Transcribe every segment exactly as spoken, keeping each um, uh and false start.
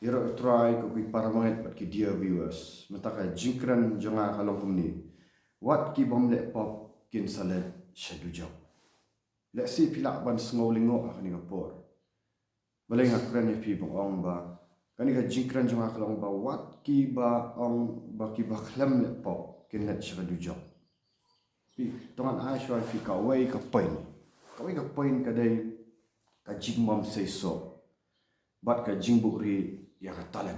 Ïaroh ïa u Trai ko ki para bangeit bad ki dear viewers. Mynta ka jingkren jong nga ka long kumne. Wat ki bym leh pop kin sa leit sha dujok. Lehse phi lah ban sngew lyngngoh ha kane ka por. Balei nga kren ïa phi ba nga ong ba kane ka jingkren jong nga ka long ba wat ki ba ong ba ki ba khlem leh pop kin leit sha ka dujok. Phi, to ngan ai shuwa ïa phi kawei ka point. Kawei ka point ka dei ka jingbymseisoh bad ka jingbuhrieh ïa ka talent.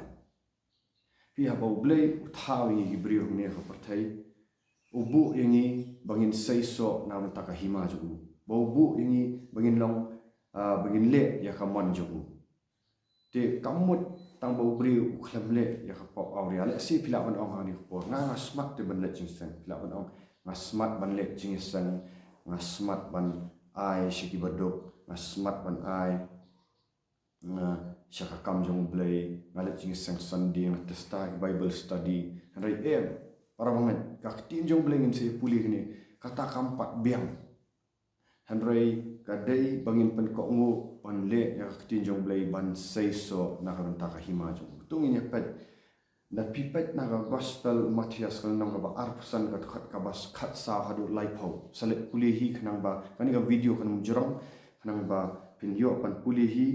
Phi, haba U Blei u thaw ïa ngi ki briew hangne ha ka pyrthei, u buh ïa ngi ba ngin seisoh na ka bynta ka hima jong u. Ba u buh ïa ngi ba ngin long, ah, ba ngin leh ïa ka mon jong u. Te kam mut tang ba u briew u khlem leh ïa ka pop awria. Lehse phi lah ban ong ha kane ka por, nga nga smat te ban leh jingïaseng. Phi lah ban ong, nga smat ban leh jingïaseng, nga smat ban ai sha ki baduk, nga smat ban ai, nga sha ka kam jong U Blei, nga leh jingïaseng Sunday, nga testa ki Bible study. Hynrei em, para bangeit, ka ktien jong U Blei ngin sa ïa pule kane, kata kam pat biang. Hynrei ka dei ba ngin pynkohnguh ban leh ïa ka ktien jong U Blei ban seisoh na ka bynta ka hima jong u. To ngin ïa peit. Lada phi peit na ka Gospel Mathaios ka lynnong kaba arphew san, ka dkhot kaba khatsaw haduh laiphew. Sa leit pule hi khnang ba kane ka video kan ym jrong, khnang ba phin ïoh ban pule hi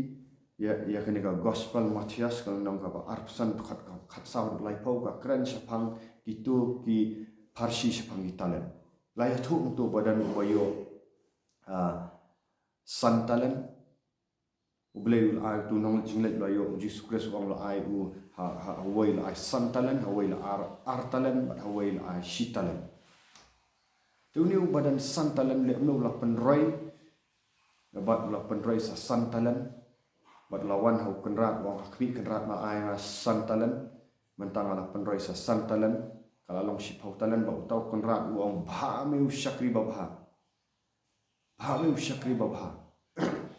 ïa, ïa kane ka Gospel Mathaios ka lynnong kaba arphew san, dkhot kaba khatsaw haduh laiphew, ka kren shaphang kito ki pharshi shaphang ki talent. La ïathuh hangto ba don uba ïoh, ah, san talent. U Blei u la ai, uto u nongjingleit u la ïoh, U Jisu Khrist u ong la ai u, ha, ha, ha uwei la ai san talent, ha uwei la ai ar, ar talent, bad ha uwei la ai shi talent. Te une uba don san talent leh kumno? U la pynroi, bad u la pynroi sa san talent, bad u la wan ha u kynrad, u ong ha khmih kynrad, ma ai nga san talent, mynta nga la pynroi sa san talent, ka la long shiphew talent, bad uta u kynrad u ong, bha me u shakri babha. Bha me u shakri babha.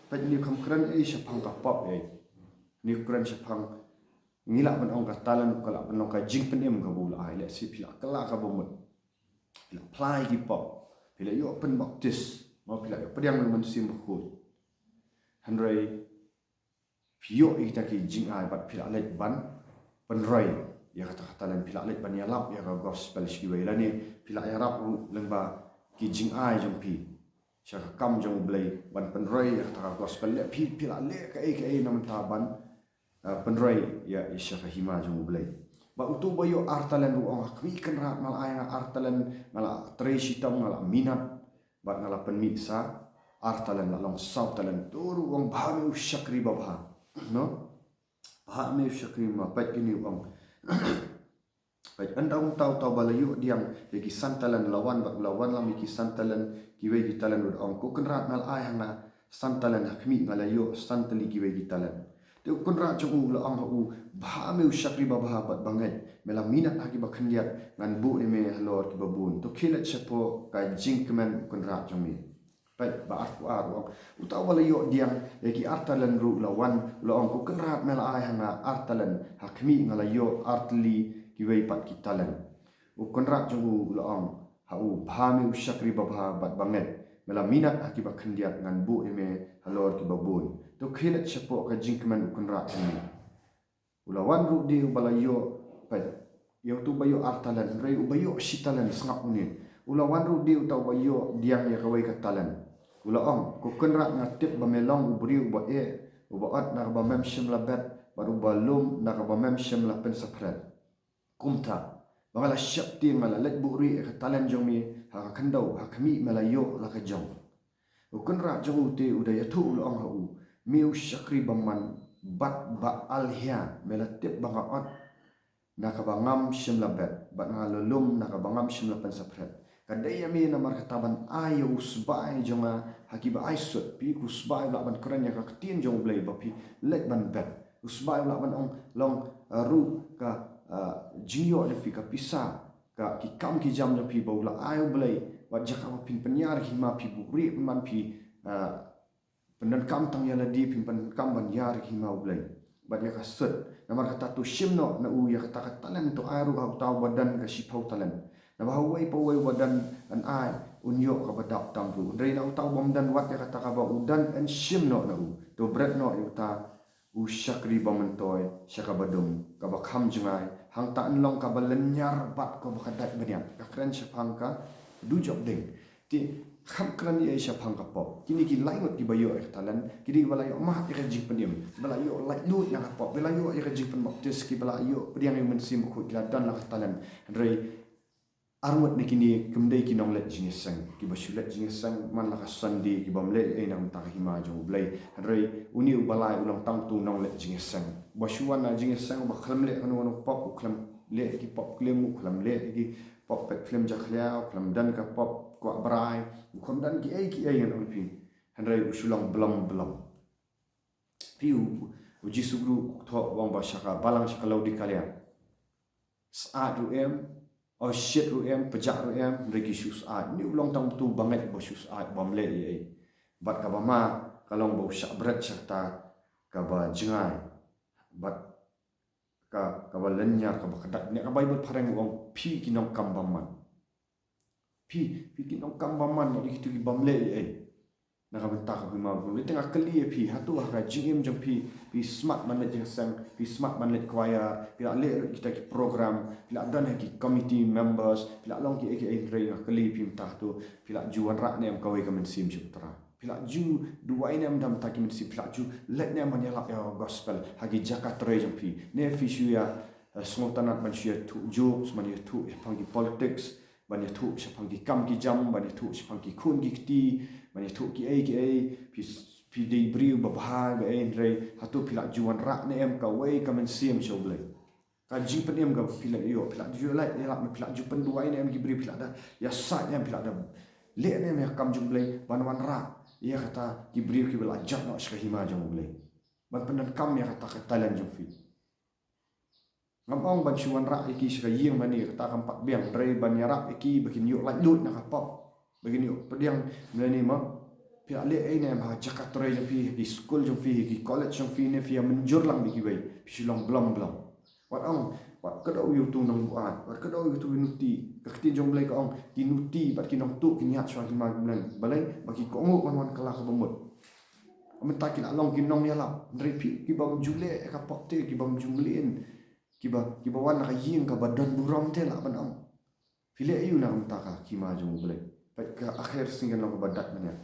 Peit, une u kham kren ei shaphang ka pop ei. Une u kren shaphang, ngi lah ban ong ka talent, ka lah ban ong ka jingpynim kaba u la ai. Lehse phi lah kylla kaba mut. Phi lah phla ïa ki pop. Phi lah ïoh pynbaptis. Mo, phi lah ïoh pdiang da u Mynsiem Bakhuid. Hynrei phi ïoh ïa kita ki jingai bad phi lah leit ban pynroi ïa kata ka talent, phi lah leit ban ïalap ïa ka gospel sha kiwei, lane phi lah ïarap ruh lyngba ki jingai jong phi sha ka kam jong U Blei ban pynroi ïa kata ka gospel. Leh phi, phi lah leh kaei kaei na bynta ban, eh, pynroi ïa, ïa sha ka hima jong U Blei. Bad uto uba ïoh ar talent ruh u ong, ha khmih kynrad ma la ai nga ar talent, nga la trei shitom, nga la minot, bad nga la pynmih sa ar talent, la long saw talent. Uto ruh u ong, bha me u shakri babha. No? Bha me u shakri babha. Peit kine u ong. Peit, ynda uta uta uba la ïoh diang ïa ki san talent la wan, bad la wanlam ïa ki san talent, kiwei ki talent u da ong, ko kynrad, ma la ai ha nga san talent, ha khmih nga la ïoh san tylli kiwei ki talent. Te u kynrad jong u u la ong ha u, bha me u shakri babha bad bangeit, me la minot ha kiba khyndiat, ngan buh ïa me halor kiba bun. To khie leit shapoh ka jingkmen u kynrad jong me. Peit, ba arphew ar u ong, uta uba la ïoh diang ïa ki ar talent ruh u la wan, u la ong, ko kynrad, me la ai ha nga ar talent, ha khmih nga la ïoh ar tylli kiwei pat ki talent. U kynrad jong u u la ong ha u, bha me u shakri babha bad bangeit, me la minot ha kiba khyndiat, ngan buh ïa me halor kiba bun. To khie leit shapoh ka jingkmen u kynrad jong me. U la wan ruh de uba la ïoh, peit, ïa uto uba ïoh ar talent, hynrei uba ïoh shi talent, sngap une. U la wan ruh de uta uba ïoh diang ïa kawei ka talent. U la ong, ko kynrad, nga tip ba me long u briew uba eh, uba ot na kaba mem shym la bet, bad uba lum na kaba mem shym la pynsaphriang. Kumta, ba nga la sheptieng, nga la leit buhrieh ïa ka talent jong me ha ka khyndew, ha khmih me la ïoh la ka jong. U kynrad jong u te u da ïathuh, u la ong ha u, me u shakri bymman bad ba alhia, me la tip ba nga ot na kaba ngam shym la bet, bad nga la lum na kaba ngam shym la pynsaphriang. Ka dei ïa me namar kata ban ai ïa u sbai jong nga ha kiba ai sut. Phi, u sbai u lah ban kren ïa ka ktien jong U Blei ba phi leit ban bet. U sbai u lah ban ong, long, ah, ruh ka, ah, jingïoh jong phi, ka pisa, ka, ki kam ki jam jong phi ba u la ai U Blei, bad jaka ba phin pynïar ïa ka hima, phi buhrieh bymman, phi, ah, pyndonkam tang ïa lade, phin pyndonkam ban ïar ïa ka hima U Blei bad ïa ka sut. Namar kata to shim noh na u ïa kata ka talent, to ai ruh ha uta uba don ka shiphew talent. Naba ha uwei pa uwei uba don yn ai, un ïoh kaba dap tam ruh. Hynrei na uta u bym don, wat ïa kata kaba u don yn shim noh na u. To bret noh ïa uta u shakri ba myntoi sha kaba dum, kaba kham jngai, hangta yn long kaba lynñiar bad kaba kdait bniat. Ka kren shaphang ka dujok ding. Te kham kren ïa shaphang ka pop. Kine ki lai ngut kiba ïoh ïa ka talent, kine kiba la ïoh mad ïa ka jingpynim, kiba la ïoh laitluid na ka pop, kiba la ïoh ïa ka jingpynbaptis, kiba la ïoh pdiang ïa u Mynsiem Bakhuid, ki la don la ka talent. Hynrei ar ngut na kine kim dei ki nongleit jingïaseng, kiba shu leit jingïaseng man la ka Sunday, ki bym leh ei na ka bynta ka hima jong U Blei. Hynrei une uba lai u long tang utu u nongleit jingïaseng. Uba shu wan na jingïaseng, uba khlem leh kano kano pop, u khlem leh ki pop klim, u khlem leh ki pop peit film jakhlia, u khlem don ka pop kwah brai, u khlem don kiei kiei ngan ong ïa phi. Hynrei u shu long blom blom. Phi u, u Jisu ruh u thoh u ong ba sha ka balang sha ka Laodikaia, syaid ruh em, oh shit ruh em, pjah ruh em, hynrei ki shu syaid. Une u long tang utu u bangeit uba shu syaid, bym leh ei ei. Bad kaba ma ka long ba u shah bret sha kata kaba jngai. Bad ka, kaba lynñiar, kaba kdait. Ne ka Baibl phareng u ong, phi ki nongkam bymman. Phi, phi ki nongkam bymman, bad kito ki bym leh ei ei na ka bynta ka hima. Te nga kylli ïa phi, hato ha ka jingim jong phi, phi smat ban leit jingïaseng, phi smat ban leit choir, phi la leh ruh kita ki program, phi la don ha ki committee members, phi la long kiei kiei, hynrei nga kylli ïa phi mynta, hato phi la ju wanrah ne em kawei ka mynsiem sha U Trai? Phi la ju duwai ne em da bynta ki mynsiem? Phi la ju leit ne em ban ïalap ïa ka gospel ha ki jaka trei jong phi? Ne phi shu ïa, eh, sngewtynnat ban shu ïathuh jokes, ban ïathuh shaphang ki politics, ban ïathuh shaphang ki kam ki jam, ban ïathuh shaphang ki khun ki kti, ban ïathuh kiei kiei? Phi, phi dei briew ba bha ba ei, hynrei hato phi la ju wanrah ne em kawei ka mynsiem sha U Blei? Ka jingpynim kaba phi la ïoh, phi la ju leh ïalap ne, phi la ju pynduwai ne em ki briew, phi la da ïasaid ne em, phi la da leh ne em ïa ka kam jong U Blei ban wanrah ïa kata ki briew kiba la jot noh sha ka hima jong U Blei, ban pyndonkam ïa kata ka talent jong phi? Ngam ong ban shu wanrah ïa ki sha ka ïing mane, kata kam pat biang, hynrei ban ïarap ïa ki ba kin ïoh laitluid na ka pop, ba kin ïoh pdiang mane ma. Phi la leh ei ne em ha jaka trei jong phi, ha ki skul jong phi, ha ki college jong phi, ne phi ïa mynjur lang bad kiwei? Phi shu long blom blom. Wat ong, wat kdew ïa utu u nongbuaid, wat kdew ïa utu u nuti. Ka ktien jong U Blei ka ong, ki nuti bad ki nongtuh kin ïaid shuwa ha ka hima jong U Blei. Balei? Ba ki kohnguh ban wan kylla kaba mut. Mynta ki la long ki nongïalap, hynrei phi, ki bym ju leh ïa ka pop te, ki bym ju mlien, kiba, kiba wan na ka ïing kaba don burom te, lah ban ong. Phi leh aïu na ka bynta ka hima jong U Blei? Peit, ka akher sngi kan long kaba dait bniat.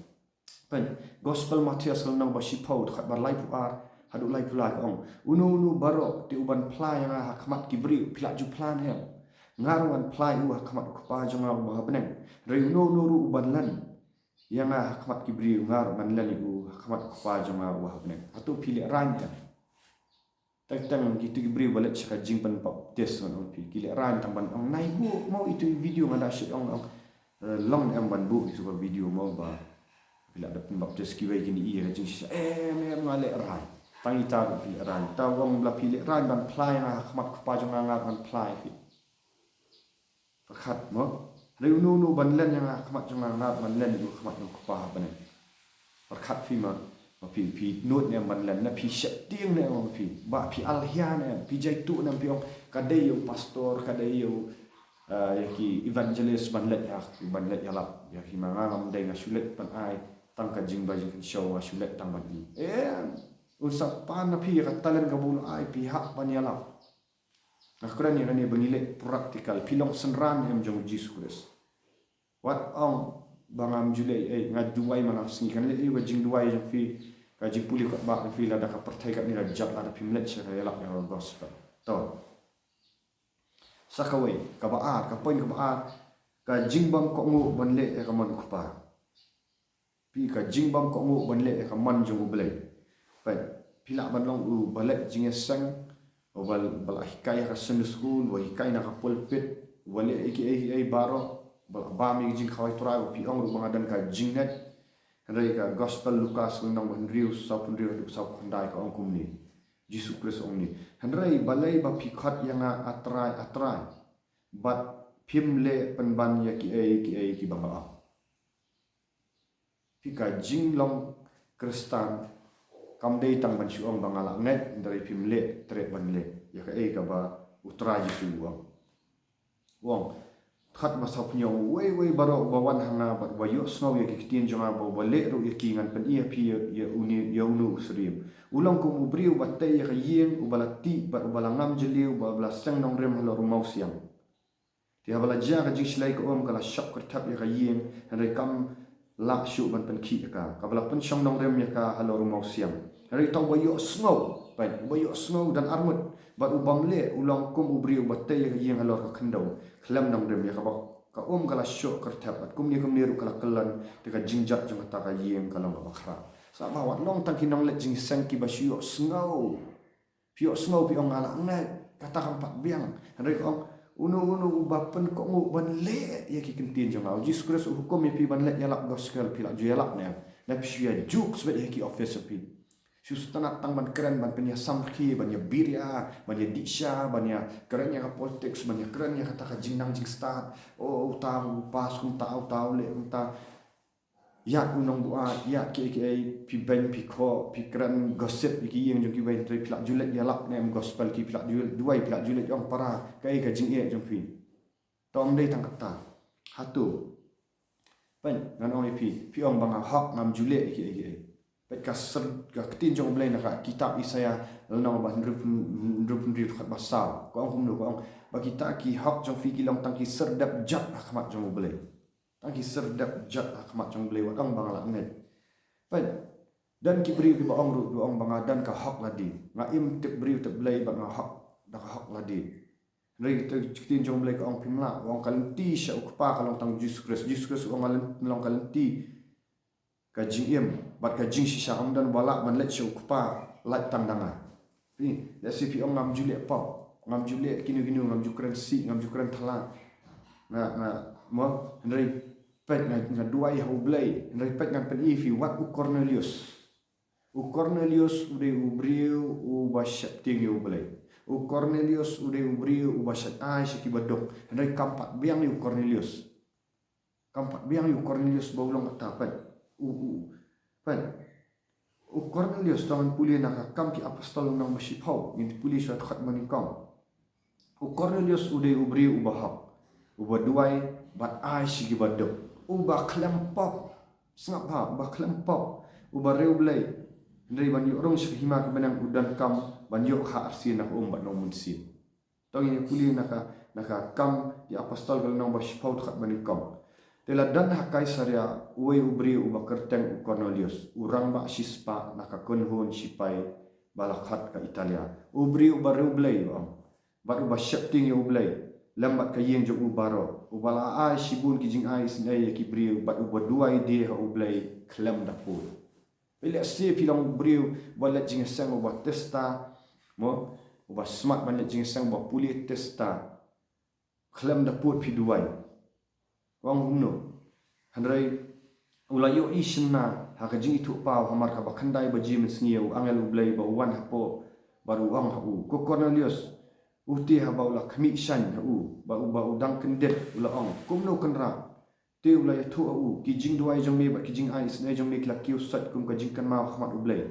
Peit, Gospel Mathaios ka lynnong ba shiphew, dkhot ba laiphew ar haduh laiphew lai, ka ong, uno uno baroh te uban phla ïa nga ha khmat ki briew, phi la ju phla ne em? Nga ruh ngan phla ïa u ha khmat U Kpa jong nga uba ha bneng. Hynrei uno uno ruh uban len ïa nga ha khmat ki briew, nga ruh ngan len ïa u ha khmat U Kpa jong nga uba ha bneng. Hato phi lehraiñ ne em? Teng teng kito ki briew ba leit sha ka jingpynbaptis, ngan ong ïa phi, ki lehraiñ tang ban ong, nai buh mo itu i video, nga da shait ong, ong, eh, long ne em ban buh itu ka video mo ba phi la dep pynbaptis, kiwei kin ïohi ïa ka jingshisha. Em, em, nga lehraiñ. Tang ita ruh phi lehraiñ. Te u ong, ba la phi lehraiñ ban phla ïa nga ha khmat U Kpa jong nga, nga ruh ngan phla ïa phi. Pyrkhat mo. Hynrei uno uno ban len ïa nga ha khmat jong nga, nga ruh ngan len ïa u ha khmat U Kpa ha bneng. Pyrkhat phi ma, ma phi, phi nud ne em ban len, ne phi sheptieng ne em ma phi, ba phi alhia ne em, phi jaituh ne em, phi ong, ka dei ïa u pastor, ka dei ïa u, eh, ïa ki evangelist ban leit ïa, ban leit ïalap ïa phi. Ma nga ngam dei, nga shu leit ban ai tang ka jingba jingkynshew, nga shu leit tang ban i. Em, un sa pan na phi ïa ka talent kaba u la ai, phi hap ban ïalap. Nga kren ïa kane ba ngi leh practical. Phi long synran ne em jong u Jisu Khrist? Wat ong ba ngam ju leh ei, nga duwai man la ka sngi. Kan leh aïu ka jingduwai jong phi, ka jingpule khutbah jong phi, lada ka pyrthei katne ka jot, lada phim leit sha ka ïalap ïa ka gospel? To. Sa kawei, kaba ar, ka point kaba ar, ka jingbymkohnguh ban leh ïa ka mon U Kpa. Phi, ka jingbymkohnguh ban leh ïa ka mon jong U Blei. Peit, phi lah ban long uba leh jingïaseng, uba, ba la hikai ha ka Sunday school, uba hikai na ka pulpit, uba leh ïa kiei kiei baroh, ba la bam ïa ka jingkhawai Trai, ba phi ong ruh ba nga don ka jingngeit. Hynrei ka Gospel Lukas lynnong ba hynriew, sawphew hynriew haduh sawphew khyndai ka ong kumne. Jisu Khrist ong kumne, hynrei balei ba phi khot ïa nga, A Trai, A Trai, bad phim leh pynban ïa kiei kiei kiba nga ong? Phi, ka jinglong Khristan kam dei tang ban shu ong ba nga la ngeit, hynrei phim leh, treh ban leh ïa kaei kaba U Trai Jisu u ong. U ong, Dkhot ba sawphew hynñiew, uwei uwei baroh uba wan ha nga bad uba ïohsngew ïa ki ktien jong nga bad uba leh ruh ïa ki, ngan pyni ïa phi ïa, ïa une, ïa uno u syriem. U long kum u briew uba tei ïa ka ïing, uba la tih bad uba la ngam jylliew bad uba la seng nongrim halor u mawsiang. Te haba la jia ka jingshlei, ka um ka la shop kyrthep ïa ka ïing, hynrei kam lah shuh ban pynkhih ïa ka. Kaba la pynshong nongrim ïa ka halor u mawsiang. Hynrei uta uba ïohsngew, peit, uba ïohsngew, don arngut, bad u bym leh, u long kum u briew uba tei ïa ka ïing halor ka khyndew khlem nongrim, ïa kaba ka um ka la shop kyrthep, bad kumne kumne ruh ka la kyllon, te ka jingjot jong kata ka ïing ka long kaba khraw. Sa ba wat long tang ki nongleit jingïaseng kiba shu ïohsngew. Phi ïohsngew, phi ong, nga lah ngeit, kata kam pat biang. Hynrei ka ong, uno uno uba pynkohnguh ban leh ïa ki ktien jong nga. U Jisu Khrist u hukum ïa phi ban leit ïalap gospel, phi lah ju ïalap ne em? Ne phi shu ïa juk sbet ïa ki office phi. Shu sngewtynnat tang ban kren, ban pynïasamrkhie, ban ïabiria, ban ïadih sha, ban ïakren ïa ka politics, ban ïakren ïa kata ka jingnang jingstad. O, uta u pass kumta, uta u leh kumta. Ïa u nongbuaid, ïa kiei kiei, phi beiñ, phi khoh, phi kren gossip ïa ki ïing jong kiwei, hynrei phi lah ju leit ïalap ne em gospel, ki phi lah ju leit duwai, phi lah ju leit ong para kaei ka jingeh jong phi. To ym dei tang kata. Hato, peit, ngan ong ïa phi, phi ong ba nga hok, ngam ju leh ïa kiei kiei. Peit ka sir, ka ktien jong U Blei na ka kitab Isaïah, lynnong ba hynriew, hynriew phew hynriew, dkhot ba saw. Ka ong kumno, ka ong ba kita ki hok jong phi ki long tang ki syrdep jot ha khmat jong U Blei. Tang ki syrdep jot ha khmat jong U Blei, wat ong ba nga lah ngeit. Peit, don ki briew kiba ong ruh, kiba ong ba nga don ka hok lade. Nga im tip briew tip Blei bad nga hok da ka hok lade. Hynrei ka ktien jong U Blei ka ong phim lah, u ong ka lynti sha u Kpa ka long tang Jisu Khrist. Jisu Khrist u ong ka lyn-, long ka lynti, ka jingim bad ka jingshisha, kam don ba lah ban leit sha u Kpa lait tang da nga. Phi, lehse phi ong ngam ju leh pop, ngam ju leh kino kino, ngam ju kren sih, ngam ju kren thala. Nga, nga, mo, hynrei peit nga, nga duwai ha U Blei, hynrei peit ngan pyni ïa phi wat u Kornelius. U Kornelius u dei u briew uba sheptieng ïa U Blei. U Kornelius u dei u briew uba shait ai sha kiba duk. Hynrei kam pat biang ïa u Kornelius. Kam pat biang ïa u Kornelius ba u long kata, peit. U, u, peit. U Kornelius, to ngin pule na ka Kam ki Apostol lynnong ba shiphew, ngin pule sha dkhot ba nyngkong. U Kornelius u dei u briew uba hok, uba duwai bad ai sha kiba duk, uba khlem pop. Sngap bha, uba khlem pop, uba riewblei. Hynrei ban ïoh rung sha ka hima ka bneng u donkam ban ïoh kha arsien na ka um bad na u mynsiem. To ngin ïa pule na ka, na ka Kam ki Apostol ka lynnong ba shiphew dkhot ba nyngkong. Te la don ha Kaisaria uwei u briew uba kyrteng u Kornelius, u rangbah shispah na ka kynhun shipai ba la khot ka Italia. U briew uba riewblei, u ong, bad uba sheptieng ïa U Blei lem bad ka ïing jong u baroh, uba la ai shibun ki jingai isynei ïa ki briew bad uba duwai die ha U Blei khlem da pud. Phi lehse phi long u briew uba leit jingïaseng uba testa, mo, uba smat ban leit jingïaseng, uba pule testa. Khlem da pud phi duwai. Ong kumno. Hynrei u la ïohi shynna ha ka jingithuhpaw, hamar kaba khyndai baje mynsngi, u angel U Blei ba u wan hapoh bad u ong ha u, ko Kornelius. Ute haba u la khmih shaiñ ha u, ba u, ba u dang kyndit, u la ong, kumno Kynrad? Te u la ïathuh ha u, ki jingduwai jong me bad ki jingai isynei jong me ki la kiew sot kum ka jingkynmaw ha khmat U Blei.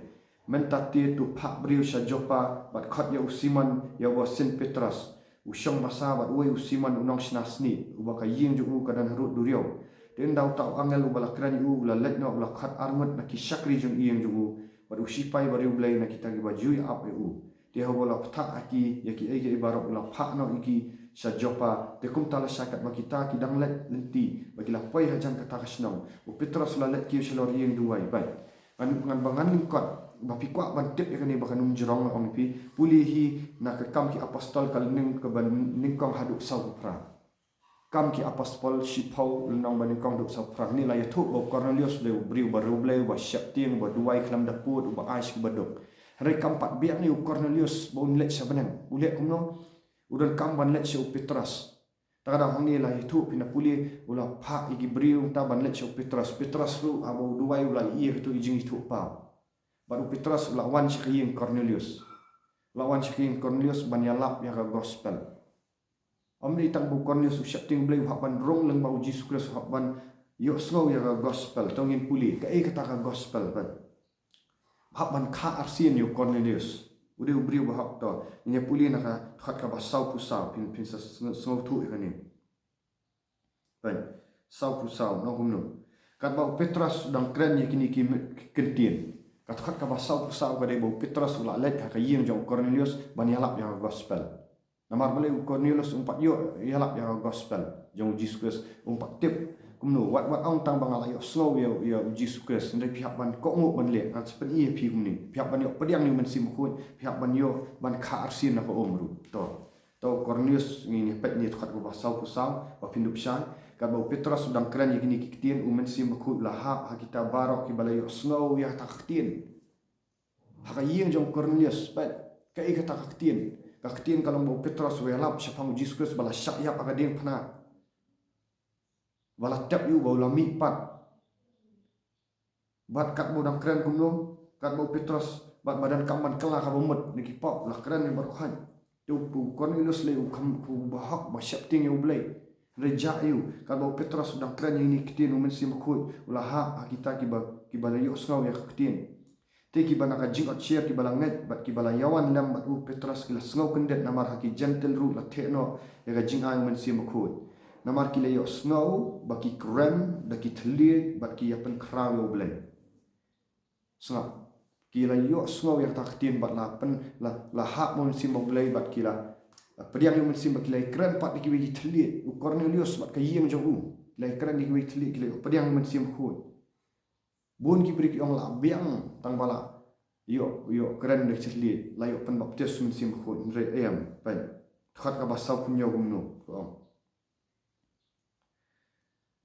Mynta te to phah briew sha Joppa bad khot ïa u Simon, ïa uba sin Petros, u shong basa bad uwei u Simon u nongshna snieh, uba ka ïing jong u ka don harud duriaw. Te ynda uta u angel uba la kren ïa u u la leit noh, u la khot arngut na ki shakri jong ïing jong u bad u shipai ba riewblei na kita kiba ju ïa ap ïa u. Te haba u la ktah ha ki ïa kiei kiei baroh, u la phah noh ïa ki sha Joppa. Te kumta lashai katba kita ki dang leit lynti, ba ki la poi hajan kata ka shnong, u Petros u la leit kiew shalor ïing duwai. Bad ngan, ngan, ba ngan lyngkot, ba phi kwah ban tip ïa kane ba kan ym jrong, nga ong ïa phi, pule hi na ka Kam ki Apostol ka lynnong kaba nyngkong haduh sawphra. Kam ki Apostol shiphew, lynnong ba nyngkong haduh sawphra. Ngi la ïathuh ba u Kornelius u dei u briew ba riewblei, uba sheptieng, uba duwai khlem da pud, uba ai sha kiba duk. Hynrei kam pat biang ïa u Kornelius ba un leit sha bneng. U leh kumno? U donkam ban leit sha u Petros. Te ka dang hangne la ïathuh, phin da pule, u la phah ïa ki briew nangta ban leit sha u Petros. Petros ruh haba u duwai u la ïohi ïa kito ki jingithuhpaw. Bad u Petros u la wan sha ka ïing Kornelius. U la wan sha ka ïing Kornelius ban ïalap ïa ka gospel. Ym dei tang ba u Kornelius u sheptieng Blei, u hap ban rung lyngba u Jisu Khrist, u hap ban ïohsngew ïa ka gospel. To ngin pule kaei kata ka gospel, peit. U hap ban kha arsien ïa u Kornelius. U dei u briew ba hok. To ngin ïa pule na ka dkhot kaba sawphew saw, phin, phin sa sngew, sngewthuh ïa kane. Peit, sawphew saw, nang kumno. Katba u Petros u dang kren ïa kine ki me-, ki ktien. Ka dkhot kaba sawphew saw ka dei ba u Petros u la leit ha ka ïing jong u Kornelius ban ïalap ïa ka gospel. Namar balei u Kornelius um pat ïoh ïalap ïa ka gospel jong u Jisu Khrist, um pat tip. Kumno, wat, wat ong tang ba nga la ïohsngew ïa, ïa u Jisu Khrist, hynrei phi hap ban kohnguh ban leh, nga sa pyni ïa phi kumne. Phi hap ban ïoh pdiang ïa u Mynsiem Bakhuid, phi hap ban ïoh ban kha arsien na ka um ruh. To. To u Kornelius, ngin ïa peit ne dkhot kaba sawphew saw, ba phin dup shai. Katba u Petros u dang kren ïa kine ki ktien, u Mynsiem Bakhuid u la hap ha kita baroh kiba la ïohsngew ïa kata ka ktien. Ha ka ïing jong u Kornelius, peit, kaei kata ka ktien. Ka ktien ka long ba u Petros u ïalap shaphang u Jisu Khrist ba la shah ïap ha ka diengphna. Ba la tep ïa u, ba u la mihpat. Bad katba u dang kren kumno, katba u Petros, bad ba donkam ban kylla kaba mut na ki pop, la kren ïa baroh khoit. Te u Kornelius lei u kham, u bahok, ba sheptieng ïa u Blei. Hynrei jah ïa u, katba u Petros u dang kren ïa kine ki ktien, u Mynsiem Bakhuid u la hap ha kita kiba, kiba la ïohsngew ïa ka ktien. Te kiba na ka jingotsiar kiba la ngeit bad kiba la ïawan lem bad u Petros ki la sngew kyndit, namar ha ki Jentil ruh la theh noh ïa ka jingai u Mynsiem Bakhuid. Namar ki la ïohsngew ba ki kren da ki thylliej bad ki ïapynkhraw ïa u Blei. Sngap. Ki la ïohsngew ïa kata ka ktien bad la pyn, la, la hap u Mynsiem ba u Blei bad ki la, la pdiang ïa u Mynsiem bad ki la kren pat da kiwei ki thylliej. U Kornelius bad ka ïing jong u, ki la kren da kiwei ki thylliej, ki la pdiang ïa u Mynsiem Bakhuid. Bun ki briew ki ong la biang tang ba la ïoh, ïoh kren da ki thylliej, la ïoh pynbaptis u Mynsiem Bakhuid, hynrei em, peit. Dkhot kaba sawphew hynñiew kumno, ka ong.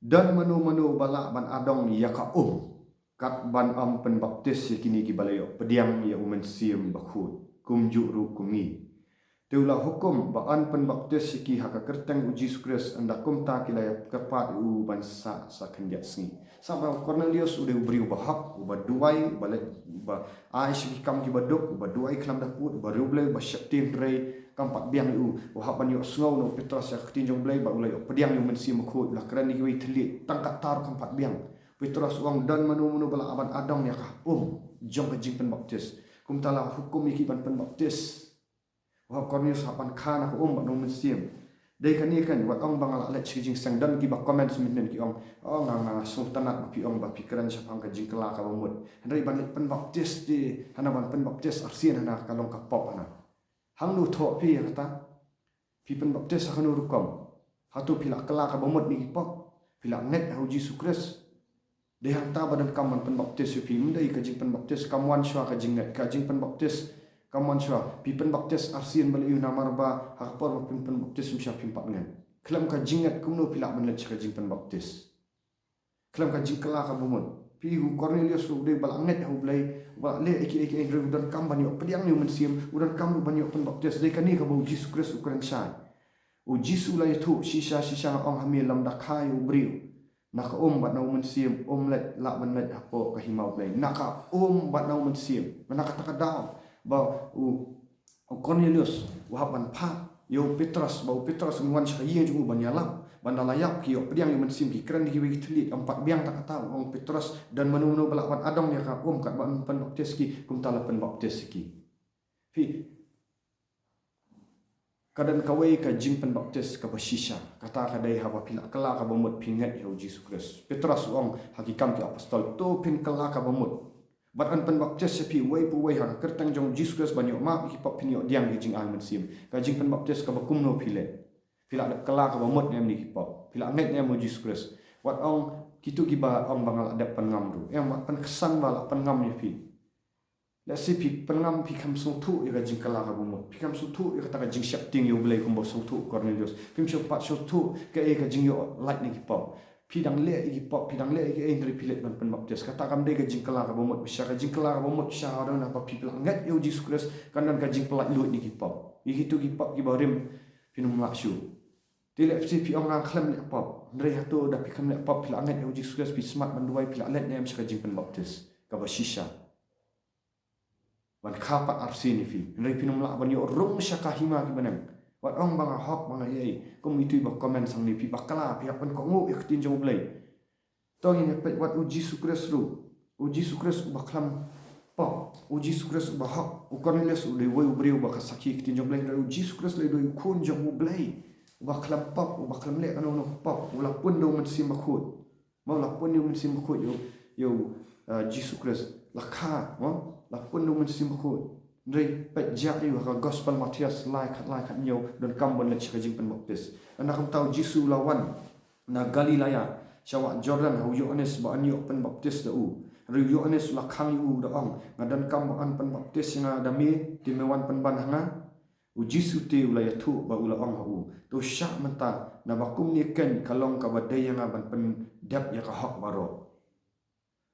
Don mano mano ba lah ban adong ïa ka um, kat ban ym pynbaptis ïa kine kiba la ïoh pdiang ïa u Mynsiem Bakhuid, kumjuh ruh kum ngi. Te u la hukum ba yn pynbaptis ïa ki ha ka kyrteng u Jisu Khrist, ynda kumta ki la ïa kyrpad ïa u ban sah sa khyndiat sngi. Sngap ba u Kornelius u dei u briew ba hok, uba duwai, uba leit, uba ai sha ki kam kiba duk, uba duwai khlem da pud, uba riewblei, uba sheptieng, hynrei kam pat biang ïa u. U hap ban ïohsngew na u Petros ïa ka ktien jong u Blei bad u la ïoh pdiang ïa u Mynsiem Bakhuid, u la kren da kiwei ki thylliej, tang katta ruh kam pat biang. Petros u ong don mano mano ba lah ban adong ïa ka um jong ka jingpynbaptis. Kumta la hukum ïa ki ban pynbaptis. U hap, Kornelius hap ban kha na ka um bad na u Mynsiem. Dei kane kan, wat ong ba nga la leit sha ka jingseng, don kiba comment mynhynnin ki ong, oh, nga, nga sngewtynnat ba phi ong ba phi kren shaphang ka jingkylla kaba mut. Hynrei ban leit pynbaptis te, hana ban pynbaptis arsien hana ka long ka pop hana. Hangno thoh phi ïa kata? Phi pynbaptis ha kano rukom? Hato phi la kylla kaba mut na ki pop? Phi la ngeit ha u Jisu Khrist? Dei hangta ba donkam ban pynbaptis ïa phi, ym dei ka jingpynbaptis kam wan shuwa ka jingngeit, ka jingpynbaptis kam wan shuwa. Phi pynbaptis arsien balei? Namar ba ha ka por ba phin pynbaptis ym shym phi pat ngeit. Khlem ka jingngeit kumno phi lah ban leit sha ka jingpynbaptis? Khlem ka jingkylla kaba mut. Phi, u Kornelius ruh u dei ba la ngeit ha u Blei, ba la leh ïa kiei kiei, hynrei u donkam ban ïoh pdiang ïa u Mynsiem, u donkam ruh ban ïoh pynbaptis. Dei kane kaba u Jisu Khrist u kren shai. U Jisu u la ïathuh, shisha shisha nga ong ha me, lymda kha ïa u briew na ka um bad na u Mynsiem, um leit, lah ban leit hapoh ka hima u Blei. Na ka um bad na u Mynsiem. Na kata ka daw ba u, u Kornelius u hap ban phah ïa u Petros, ba u Petros un wan sha ka ïing jong u ban ïalap, ban da la ïap ki ïoh pdiang ïa u Mynsiem, ki kren da kiwei ki thylliej. Kam pat biang tang kata, u ong Petros, don mano mano ba lah ban adong ïa ka um kat ban pynbaptis ki, kumta la pynbaptis ïa ki. Phi, ka don kawei ka jingpynbaptis kaba shisha. Kata ka dei haba phi la kylla kaba mut, phi ngeit ïa u Jisu Khrist. Petros u ong ha Ki Kam ki Apostol, to phin kylla kaba mut. Bad yn pynbaptis ïa phi uwei pa uwei ha ka kyrteng jong u Jisu Khrist ban ïoh map ïa ki pop, phin ïoh pdiang ïa ka jingai u Mynsiem. Ka jingpynbaptis kaba kumno phi leh? Phi la dep kylla kaba mut ne em na ki pop? Phi la ngeit ne em ha u Jisu Khrist? Wat ong kito kiba ong ba nga la dep pynngam ruh. Em, wat pynksan ba la pynngam ïa phi. Lehse phi pynngam, phi khlem sngewthuh ïa ka jingkylla kaba mut. Phi khlem sngewthuh ïa kata ka jingsheptieng ïa u Blei kumba sngewthuh u Kornelius. Phim shym pat sngewthuh kaei ka jingïoh lait na ki pop. Phi dang leh ïa ki pop, phi dang leh ïa kiei, hynrei phi leit ban pynbaptis. Kata kam dei ka jingkylla kaba mut. Bishar ka jingkylla kaba mut, bishar ha don haba phi la ngeit ïa u Jisu Khrist, kan don ka jingpyllait luid na ki pop. Ïa kito ki pop kiba rim phin ym lah shuh. Te lehse phi ong nga khlem leh pop. Hynrei hato da phi khlem leh pop, phi la ngeit ïa u Jisu Khrist, phi smat ban duwai, phi la leit ne em sha ka jingpynbaptis kaba shisha? Ban kha pat arsien ïa phi. Hynrei phin ym lah ban ïoh rung sha ka hima ki bneng. Wat ong ba nga hok, ba nga ei ei. Kum itu iba comment hangne, phi bakla, phi hap ban kohnguh ïa ka ktien jong u Blei. To ngin ïa peit wat u Jisu Khrist ruh. U Jisu Khrist uba khlem pop. U Jisu Khrist uba hok. U Kornelius u dei uwei u briew ba ka sakhi ïa ka ktien jong u Blei. Hynrei u Jisu Khrist u dei u Khun jong u Blei. Uba khlem pop, uba khlem leh kano kano ka pop, u la pun da u Mynsiem Bakhuid. Mo, la pun da u Mynsiem Bakhuid ïa u, ïa u, uh, Jisu Khrist. La kha, mo, la pun da u Mynsiem Bakhuid. Hynrei peit, jia ïa u ha ka Gospel Mathaios lai, khatlai, khathynñiew, donkam ban leit sha ka jingpynbaptis. Na ka bynta u Jisu u la wan na Galilea, sha wah Jordan, ha u Ïoannis ba yn ïoh pynbaptis da u. Hynrei u Ïoannis u la khang ïa u da ong, nga donkam ba yn pynbaptis ïa nga da me, te me wan pynban ha nga? U Jisu te u la ïathuh bad u la ong ha u, to shah mynta, naba kumne keiñ ka long kaba dei ïa nga ban pyndep ïa ka hok baroh.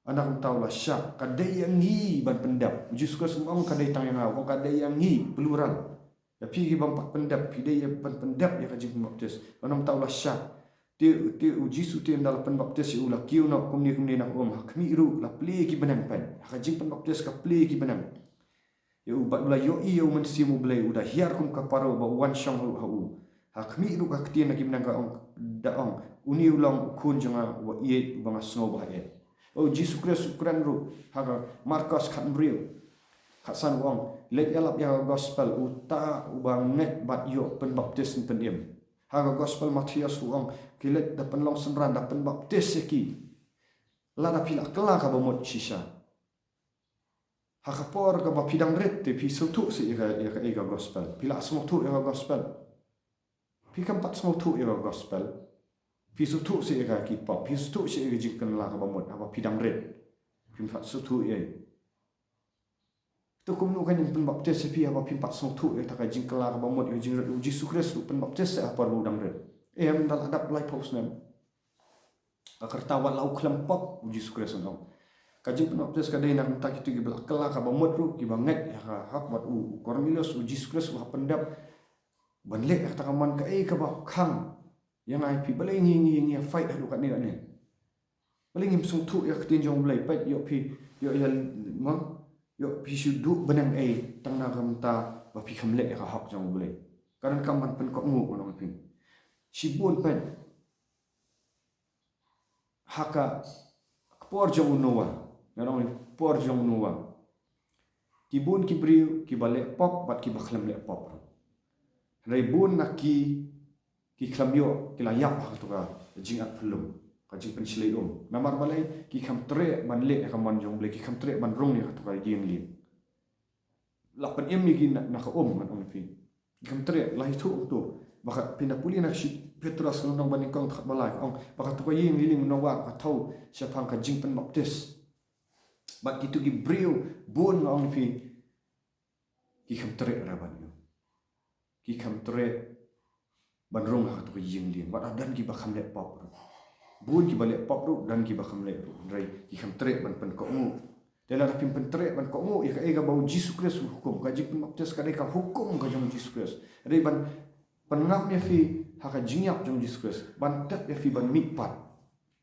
Na ka bynta u la shah, ka dei ïa ngi ban pyndep. U Jisu Khrist um ong ka dei tang ïa nga, u ong ka dei ïa ngi, plural. Ïa phi ki bym pat pyndep, phi dei ïa ban pyndep ïa ka jingpynbaptis. Na ka bynta u la shah. Te, te u Jisu te ynda la pynbaptis ïa u, la kiew noh kumne kumne na ka um, ha khmih ruh la plie ki bneng, peit. Ha ka jingpynbaptis ka plie ki bneng ïa u, bad u la ïohi ïa u Mynsiem u Blei u da hiar kum ka paro, bad u wan shong ruh ha u. Ha khmih ruh ka ktien na ki bneng ka ong, da ong, une u long u Khun jong nga uba ïeit, uba nga sngew ba haei. U Jisu Khrist u kren ruh ha ka Markos khathynriew, khatsan, u ong, leit ïalap ïa ka Gospel, uta uba ngeit bad ïoh pynbaptis yn pynim. Ha ka Gospel Mathaios u ong, ki leit da pynlong synran, da pynbaptis ïa ki. Lada phi la kylla kaba mut shisha, ha ka por kaba phi dang rit te phi sngewthuh seh ïa ka, ïa ka, ïa ka Gospel. Phi la sngewthuh ïa ka Gospel. Phi kam pat sngewthuh ïa ka Gospel. Phi sngewthuh seh ïa ka, ki pop. Phi sngewthuh seh ïa ka jingkylla kaba mut haba phi dang rit. Phim pat sngewthuh ïa. To kumno kan ïa pynbaptis ïa phi haba phim pat sngewthuh ïa kata ka jingkylla kaba mut, ïa ka jingrit? U Jisu Khrist u pynbaptis seh ha por ba u dang rit. Em, da la dap laiphew snem. Ka rta wat la u khlem pop u Jisu Khrist, ngan ong. Ka jingpynbaptis ka dei na ka bynta kito kiba la kylla kaba mut ruh, kiba ngeit ïa ka hok, bad u, u Kornelios, u Jisu Khrist u hap pyndep ban leh ïa kata ka mon. Kaei kaba khang ïa nga ïa phi, balei ngi, ngi, ngi ïa fight haduh katne katne? Balei ngim sngewthuh ïa ka ktien jong u Blei? Peit, ïoh phi, ïoh ïa, mo, ïoh phi shu duh bneng ei tang na ka bynta ba phi khlem leh ïa ka hok jong u Blei. Ka donkam ban pynkohnguh, ngan ong ïa phi. Shibun, peit, ha ka por jong u Noah, ngan ong, por jong u Noah, ki bun ki briew kiba leh pop bad kiba khlem leh pop ruh. Hynrei bun na ki, ki khlem ïoh, ki la ïap ha kato ka jingat phyllung, ka jingpynshlei um. Namar balei? Ki khlem treh ban leh ïa ka mon jong u Blei, ki khlem treh ban rung ïa kato ka ïing lieng. La pynim ïa ki na, na ka um, ngan ong ïa phi. Ki khlem treh, la ïathuh kumto. Ba ka, phin da pule na ka shi Petros lynnong ba nyngkong, dkhot ba lai, ka ong ba kato ka ïing lieng u Noah ka thew shaphang ka jingpynbaptis. Bad kito ki briew bun, ngan ong ïa phi, ki khlem treh ruh ban ïoh. Ki khlem treh ban rung ha kato ka ïing lieng. Wat la don kiba khlem leh pop ruh. Bun kiba leh pop ruh, don kiba khlem leh ruh. Hynrei ki khlem treh ban pynkohnguh. Te lada phim pyntreh ban kohnguh ïa kaei kaba u Jisu Khrist u hukum, ka jingpynbaptis ka dei ka hukum ka jong u Jisu Khrist. Ka dei ban pynngam ïa phi ha ka jingïap jong u Jisu Khrist, ban tep ïa phi ban mihpat.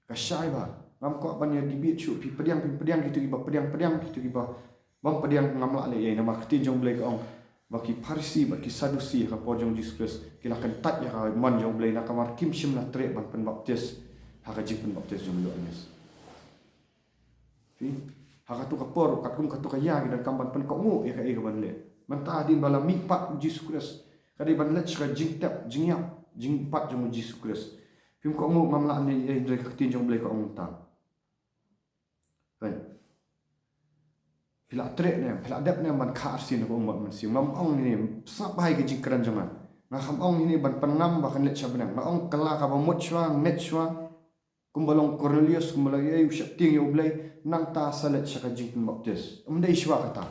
Ka shai bha. Ngam kwah ban ïa debate shuh, phi pdiang, phim pdiang, kito kiba pdiang, pdiang, kito kiba bym pdiang, ngam lah leh ei, namar ka ktien jong u Blei ka ong ba ki Pharisi bad ki Sadusi ha ka por jong u Jisu Khrist ki la kyntait ïa ka mon jong u Blei, namar kim shym la treh ban pynbaptis ha ka jingpynbaptis jong u Ïoannis. Phi, ha kato ka por, katkum kato ka ïa, ki donkam ban pynkohnguh ïa kaei kaban leh. Mynta hadien ba la mihpat u Jisu Khrist, ka dei ban leit sha ka jingtep, jingïap, jingmihpat jong u Jisu Khrist. Phim kohnguh, ngam lah leh ei, hynrei ka ktien jong u Blei ka ong kumta. Phi la treh ne, phi la dep ne ban kha arsien ha ka um bad mynsiem? Ngam ong ïa ine, sngap bha ïa ka jingkren jong nga. Nga kam ong ïa ine ban pynngam ba kan leit sha bneng. Nga ong kylla kaba mut shuwa, ngeit shuwa. Kumba long u Kornelios, kumba long ei, u sheptieng ïa u Blei, nangta sa leit sha ka jingpynbaptis. Ym dei shuwa kata.